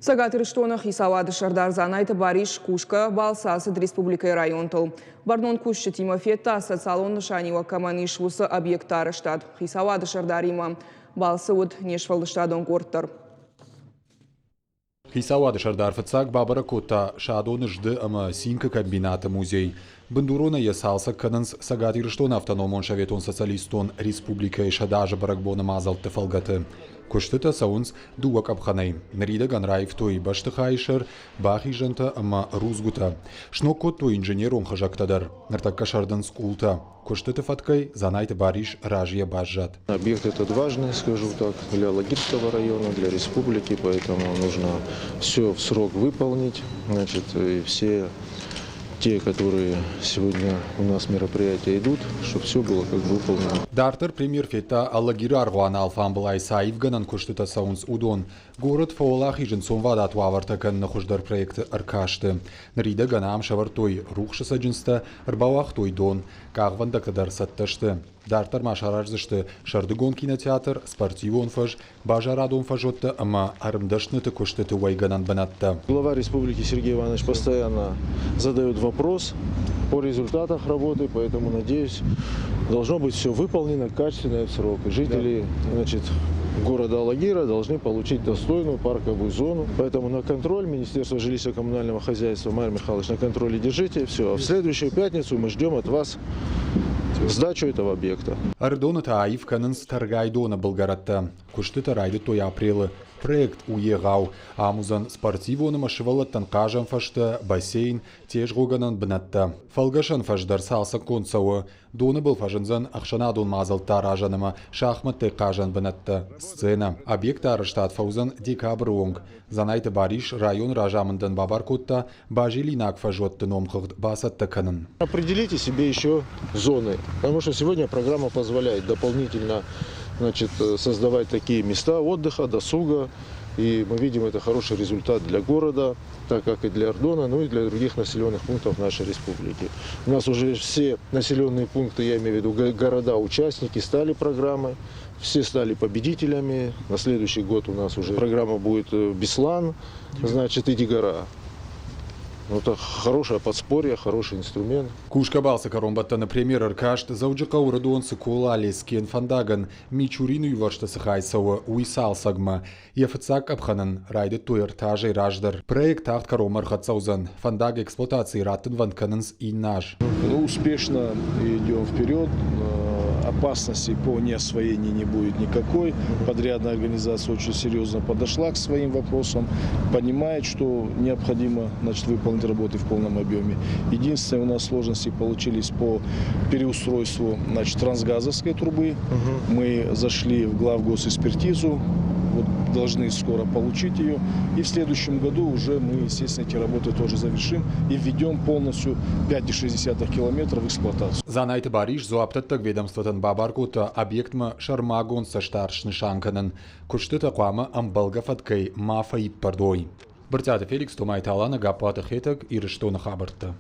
Цӕгат Ирыстоны хицауады сӕрдар Дзанайты Барис кусгӕ балцы ацыд республикӕйы районтыл. Бӕрнон кусджытимӕ федта, социалон нысаниуӕг кӕмӕн ис, уыцы объектты арӕзтад. Хицауады сӕрдаримӕ балцы уыд не сфӕлдыстадон къорд дӕр. Хицауады сӕрдар фыццаг бабӕрӕг кодта Садоны зды ӕмӕ цинкы комбинаты музей. Бындуронӕй йӕ цалцӕг кӕнынц Цӕгат Ирыстоны Автономон Советон Социалистон Республикӕйы 100 азы бӕрӕгбоны мадзӕлтты фӕлгӕты. Куыстытӕ цӕуынц дыууӕ къӕпхӕнӕй. Ныридӕгӕн раивтой бӕстыхайы сӕр, бахизӕнтӕ ӕмӕ рудзгуытӕ. Сног кодтой инженерон хызӕгтӕ дӕр. Ныртӕккӕ сӕрдынц къултӕ. Куыстыты фӕткӕй Дзанайты Барис разыйӕ баззад. Объект этот важный, скажу так, для Алагирского района, для республики, поэтому нужно все в срок выполнить. Значит, и все те, которые сегодня у нас мероприятия идут, чтобы все было как бы выполнено. Дарддӕр премьер федта Алагиры аргъуаны алфамбылай цы аивгӕнӕн куыстытӕ цӕуынц, уыдон. Город фӕуӕлахиз ӕнцонвадат уавӕртӕ кӕныны хуыздӕр проекты ӕркасты. Ныридӕгӕн ам сӕвӕрдтой рухсы цӕджындзтӕ, ӕрбауагътой дон, къахвӕндӕгтӕ дӕр цӕттӕ сты. Дарддӕр ма сараздзысты сӕрдыгон кинотеатр, спортивон фӕз, базарадон фӕзуӕттӕ ӕмӕ ӕрмдӕсныты куыстыты уӕйгӕнӕн бынӕттӕ. Глава республики Сергей Иванович постоянно задает вопрос по результатах работы, поэтому, надеюсь, должно быть все выполнено качественно и в срок. Жители, значит, города Алагира должны получить достойную парковую зону. Поэтому на контроль Министерства жилищно-коммунального хозяйства, Майя Михайлович, на контроле держите. Все. А в следующую пятницу мы ждем от вас сдачу этого объекта. Ӕрыдоны та аив кӕнынц Тӕргайдоны былгӕрӕттӕ. Куыстытӕ райдыдтой апрелы. Проект у егъау. Ам уыдзӕн спортивон ӕмӕ сывӕллӕттӕн хъазӕн фӕзтӕ, бассейн, тезгъогӕнӕн бынӕттӕ. Фӕлгӕсӕн фӕз дӕр цалцӕггонд цӕуы. Доны был фӕзындзӕн ӕхсӕнадон мадзӕлттӕ аразӕн ӕмӕ шахмӕттӕй хъазӕн бынӕттӕ, сценӕ. Объекты арӕзтад фӕуыдзӕн декабры онг. Дзанайты Барис районы разамындӕн бабар кодта базилинаг фӕзуӕтты номхыгъд бацӕттӕ кӕнын. Определите себе еще зоны, потому что сегодня программа позволяет дополнительно, значит, создавать такие места отдыха, досуга. И мы видим, это хороший результат для города, так как и для Ардона, ну и для других населенных пунктов нашей республики. У нас уже все населенные пункты, я имею в виду города-участники, стали программой, все стали победителями. На следующий год у нас уже программа будет Беслан, значит, и Дигора. Ну, это хорошее подспорье, хороший инструмент. Кусгӕ балцы кӕронбӕттӕны премьер ӕркаст Дзӕуджыхъӕуы Ӕрыдон Цыкола Лескен фӕндагӕн Мичурины иувӕрсты цы хай цӕуы, уый цалцӕгмӕ. Йӕ фыццаг къӕпхӕнӕн райдыдтой ӕртӕ азӕй раздӕр. Проект тагъд кӕронмӕ ӕрхӕццӕ уыдзӕн. Фӕндаг эксплуатацийы раттынвӕнд кӕнынц иннӕ аз. Успешно идем вперед. Опасности по неосвоению не будет никакой. Подрядная организация очень серьезно подошла к своим вопросам, понимает, что необходимо, значит, выполнить работы в полном объеме. Единственное, у нас сложности получились по переустройству, значит, трансгазовской трубы. Мы зашли в главгосэкспертизу, вот должны скоро получить ее. И в следующем году уже мы, естественно, эти работы тоже завершим и введем полностью 5,6 километра в эксплуатацию. Дзанайты Барис дзуапдӕттӕг ведомствотӕн бабар кодта объектмӕ сӕрмагонд цӕстдард снысан кӕнын. Куыстытӕ хъуамӕ ӕмбӕлгӕ фӕткӕй ма фӕиппӕрд уой. Брытъиаты Феликс, Томайты Алана, Гаппуаты Хетӕг, Ирыстоны хабӕрттӕ.